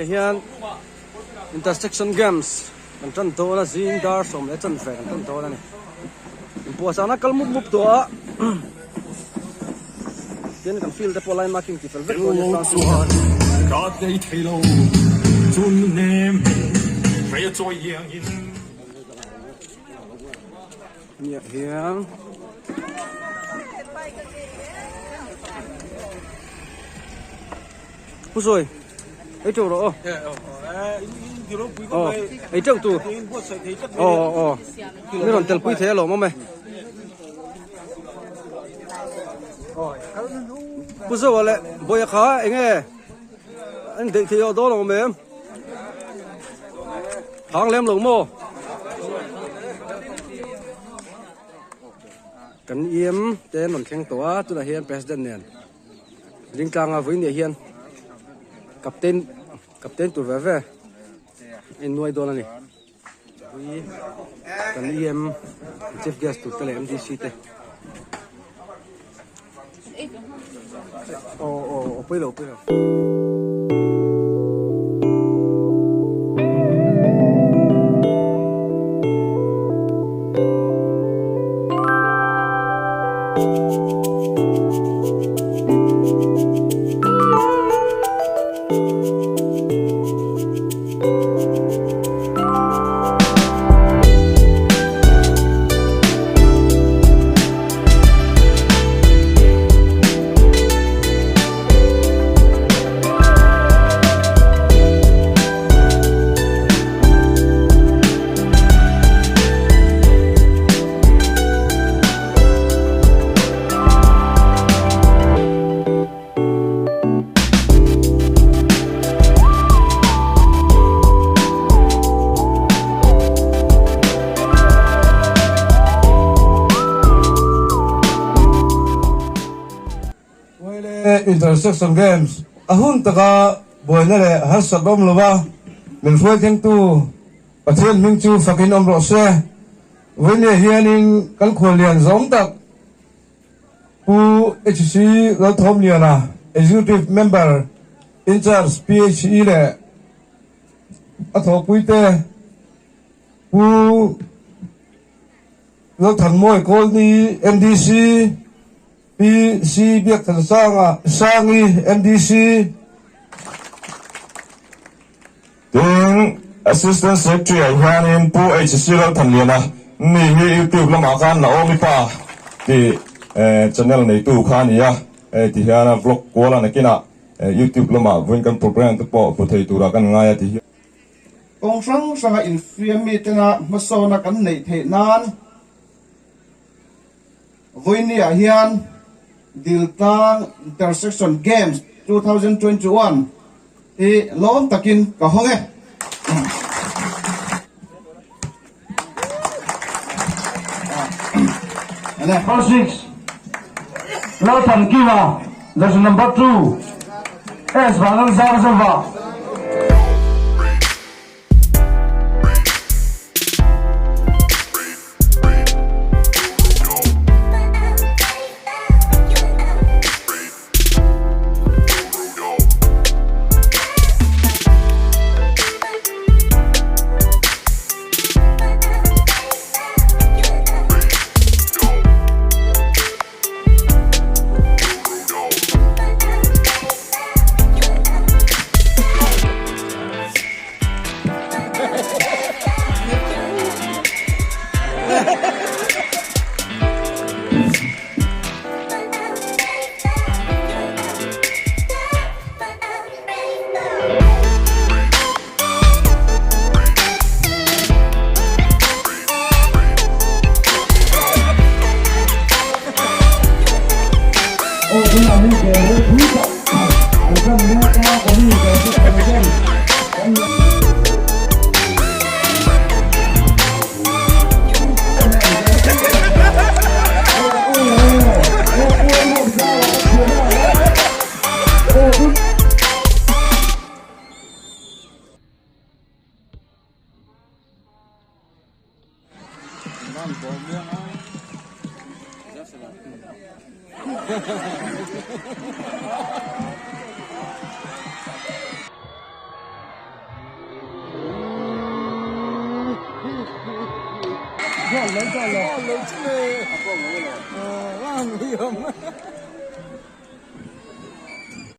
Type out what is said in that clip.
hian intersection games kan tan dawn a zing dar sawm leh chanve kan tan dawn a ni inpuahchahna kal mup mup tawh a tin kan field te pawh line marking tih fel vek dawn a ni sound system. Nia hian Pu Sawi ei teuh rawh aw aw ei teuh tur aw aw mi rawn tel pui thei alawm awm e Pu Zoa leh Bawia kha eng nge an deih thei awh dawn awm em Hang lem lo maw? Kan em te an rawn thleng tawh a, tunah hian President nen Dingtlanga vawiin ah hian Captain Captain tur ve ve a innuai dawn a ni. Vui kan em Chief Guest tur te leh MDC te aw aw aw pawi lo pawi lo. Wele Intersection Games a hun taka buaina leh harsat awm lova min hruai thlengtu Pathian hming chu fakin awm rawh se. Vawinia hianin kan khuallian zawm tak Pu HC Lalthawmliana, Executive Member In-charge PHE leh a thawhpuite Pu Lalthanmawi Kawlni, MDC, Pi C Biakthansanga Sangi, MDC, Tin, Assistant Secretary ah hianin Pu HC Lalthanliana ni hi YouTube lamah khan Naomi Pa tih channel neitu kha a ni a, hei ti hian a vlog kual a nakinah YouTube lamah vawiin kan program te pawh hmu thei turah kan ngai a ti hi. Kawng hrang hranga infiam mitena hmasawna kan neih theih nan Vawinia hian Diltlang Intersection Games 2021 hi lawm takin ka hawng e. Number 6, Lalthankima, jersey number 2, S Vanlalzarzova. Goal lo goal lo. Goal lo chu le. Goal lo.